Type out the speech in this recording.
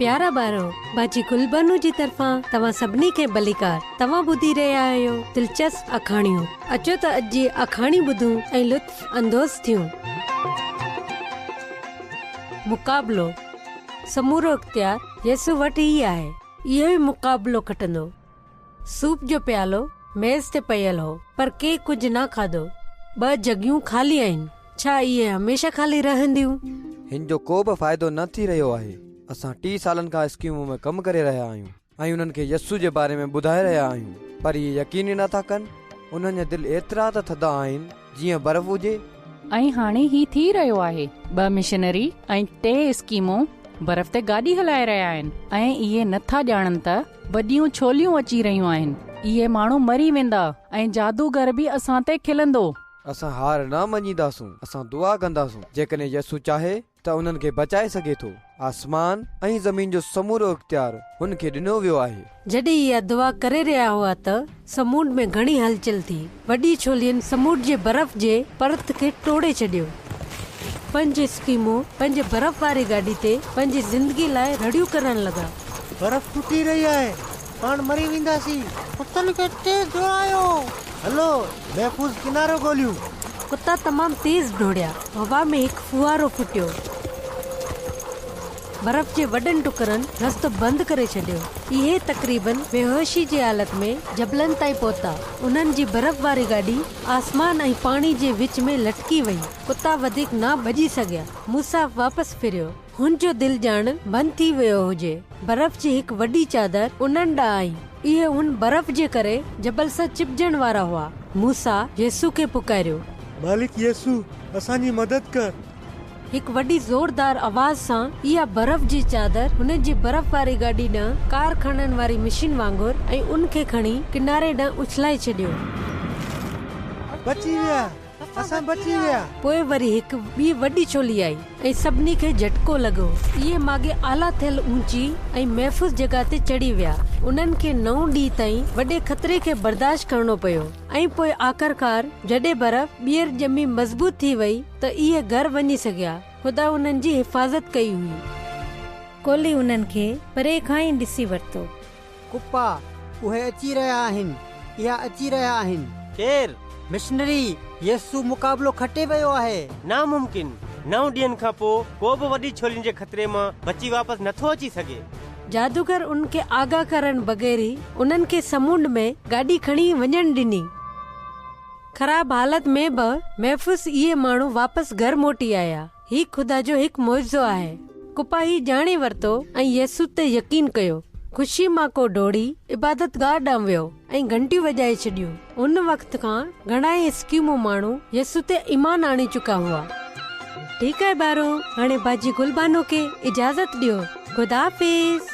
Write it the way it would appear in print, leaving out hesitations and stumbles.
پيارا ٻارو، باجي گلبانو جي طرفان توهان سڀني کي ڀليڪار. توهان ٻڌي رهيا آهيو دلچسپ آکاڻيون. اچو ته اڄ جي آکاڻي ٻڌون ۽ لطف اندوز ٿيون. مقابلو، سمورو اختيار يسوع وٽ ئي آهي. اهو ئي مقابلو کٽندو. سوپ جو پيالو ميز تي پيل هو، پر ڪنهن ڪجهه نه کاڌو. ٻه جڳهيون خالي آهن. ڇا اهي هميشه خالي رهنديون؟ هن جو ڪو به فائدو نه ٿي رهيو آهي. اسان 30 سالن کان اسڪيمو ۾ ڪم ڪري رهيا آهيون ۽ انهن کي يسوع جي باري ۾ ٻڌائي رهيا آهيون، پر اهي يقين ئي نه ٿا ڪن. انهن جا دل ايترا ته ٿڌا آهن، جيئن برف هجي. ۽ هاڻي هي ٿي رهيو آهي. ٻه مشنري ۽ ٽي اسڪيمو برف تي گاڏي هلائي رهيا آهن ۽ اهي نه ٿا ڄاڻن ته وڏيون ڇوليون اچي رهيون آهن. اهي ماڻهو مري ويندا ۽ جادوگر به اسان تي کلندو. اسان هار نه مڃينداسون. اسان دعا ڪنداسون. جيڪڏهن يسوع چاهي ته انهن کي بچائي سگهي ٿو. آسمان ۽ زمين جو سمورو اختيار هن کي ڏنو ويو آهي. جڏهن اها دعا ڪري رهيا هئا ته سمونڊ ۾ گهڻي هلچل ٿي. وڏي ڇولين سمونڊ جي برف جي پرت کي ٽوڙي ڇڏيو. پنج اسڪيمو پنهنجي برف واري گاڏي تي پنهنجي زندگي لاء رڙيون ڪرڻ لڳا. برف ٽٽي رهي آهي. پاڻ مري وينداسين. ڪتن کي تيز ڊوڙايو. هلو محفوظ ڪنارو ڳوليون. ڪتا تمام تيز ڊوڙيا. هوا ۾ هڪ ڦوهارو ڦٽيو. برف جي وڏن ٽڪرن رستو بند ڪري ڇڏيو. اهي تقريبن بيهوشي جي حالت ۾ جبلن تائين پهتا. انهن جي برف واري گاڏي آسمان ۽ پاڻي جي وچ ۾ لٽڪي وئي. ڪتا وڌيڪ نه ڀڄي سگهيا. موسيٰ واپس ڦريو. هن جو دل ڄڻ بند ٿي ويو هجي. برف جي هڪ وڏي چادر انهن ڏانهن آئي. اهي ان برف جي ڪري جبل سان چپجڻ وارا هئا. موسيٰ يسوع کي پڪاريو. مالڪ يسوع، اسان جي مدد ڪر. هڪ وڏي زوردار آواز سان اها برف جي چادر هن جي برف واري گاڏي ڏانهن ڪار کڻڻ واري مشين وانگر ۽ ان کي کڻي ڪناري ڏانهن اڇلائي ڇڏيو. بچي ويا! اسان بچي ويا. پوء وري هڪ ٻي وڏي ڇولي آئي ۽ سڀني کي جهٽڪو لڳو. اهي ماڳهين اعليٰ ٿيل اوچي ۽ محفوظ جڳهه تي چڙهي ويا. انهن کي نو ڏينهن تائين وڏي خطري کي برداشت ڪرڻو پيو ۽ پوء آخرڪار جڏهن برف ٻيهر ڄمي مضبوط ٿي وئي ته اهي گهر وڃي سگهيا. خدا انهن جي حفاظت ڪئي هئي. ڪولي انهن کي پري کان ئي ڏسي ورتو. ڪپا، اهي اچي رهيا آهن، اها اچي رهيا آهن. ڪير؟ مشنري، يسوع مقابلو کٽي ويو آهي. ناممڪن! نو ڏينهن کان پوء ڪو به وڏي ڇولين جي خطري مان بچي واپس نٿو اچي سگهي. جادوگر ان کي آگاهه ڪرڻ بغير ئي انهن کي سمنڊ ۾ گاڏي کڻي وڃڻ ڏني. خراب حالت ۾ به محفوظ اهي ماڻهو واپس گهر موٽي آيا. هي خدا جو هڪ معجزو آهي. ڪپا هي ڄاڻي ورتو ۽ يسوع تي يقين ڪيو. خوشيء مان ڪو ڊوڙي عبادتگاهه ڏانهن ويو ۽ گهنٽيون وڄائي ڇڏيون. ان وقت کان گهڻائي اسڪيمو ماڻهو يسوع تي ايمان آڻي چڪا هئا. ٺيڪ آهي ٻارو، هاڻي باجي گلبانو کي اجازت ڏيو. خدا حافظ.